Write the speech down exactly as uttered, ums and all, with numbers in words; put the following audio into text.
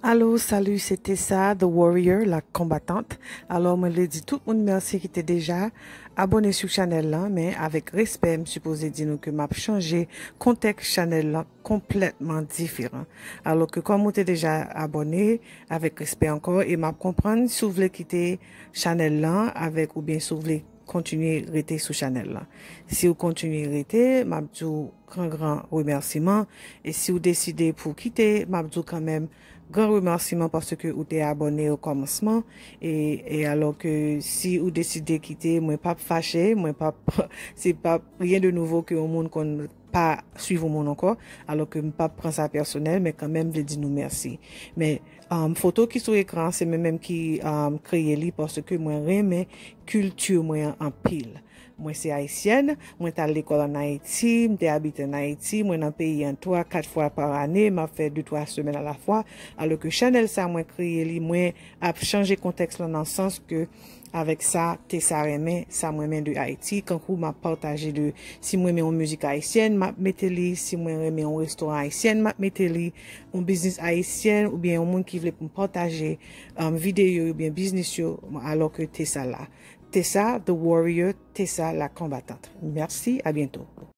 Alo, salut, se Tessa, The Warrior, la combattante. Alò, mwen vle di tout moun mèsi ki te deja abòne sou chanèl lan, men avèk respè, m sipoze di nou ke m ap chanje kontèks chanèl lan konplètman diferan. Alò ke kòm ou te deja abòne, avèk respè ankò, e m ap konprann si w vle kite chanèl lan avèk oubyen si w vle kontinye rete sou chanèl lan. Si w kontinye rete, m ap di w gran gran remèsiman. E si w deside pou w kite, m ap di w kanmenm gran remèsiman paske ou te abòne o kòmansman. E, e alò ke si ou deside kite, mwen p ap fache, mwen p ap, se p ap rien de nouveau ke yon moun konn pa swiv yon moun ankò, alò ke m p ap pran sa pèsonèl, men kanmenm vle di nou mèsi. Men um, foto ki sou ekran, se mwen menm ki um, kreye li paske mwen renmen kilti mwen an anpil. Mwen se ayisyèn, mwen t al lekòl ann Ayiti, m te abite ann Ayiti, mwen nan peyi an twa, kat fwa pa ane, m ap fè de twa semèn alafwa, alò ke chanèl sa mwen kreye li, mwen ap chanje kontèks lan nan sans ke avèk sa Tessa renmen, sa m renmen de Ayiti, kankou m ap pataje de, si m renmen yon mizik ayisyèn, m ap mete li, si mwen renmen yon restoran ayisyen, m ap mete li, yon biznis ayisyen, oubyen yon moun ki vle pou m pataje um, videyo yo oubyen biznis yo, alò ke Tessa la. Tessa, The Warrior, Tessa, la combattante. Mèsi, a byento.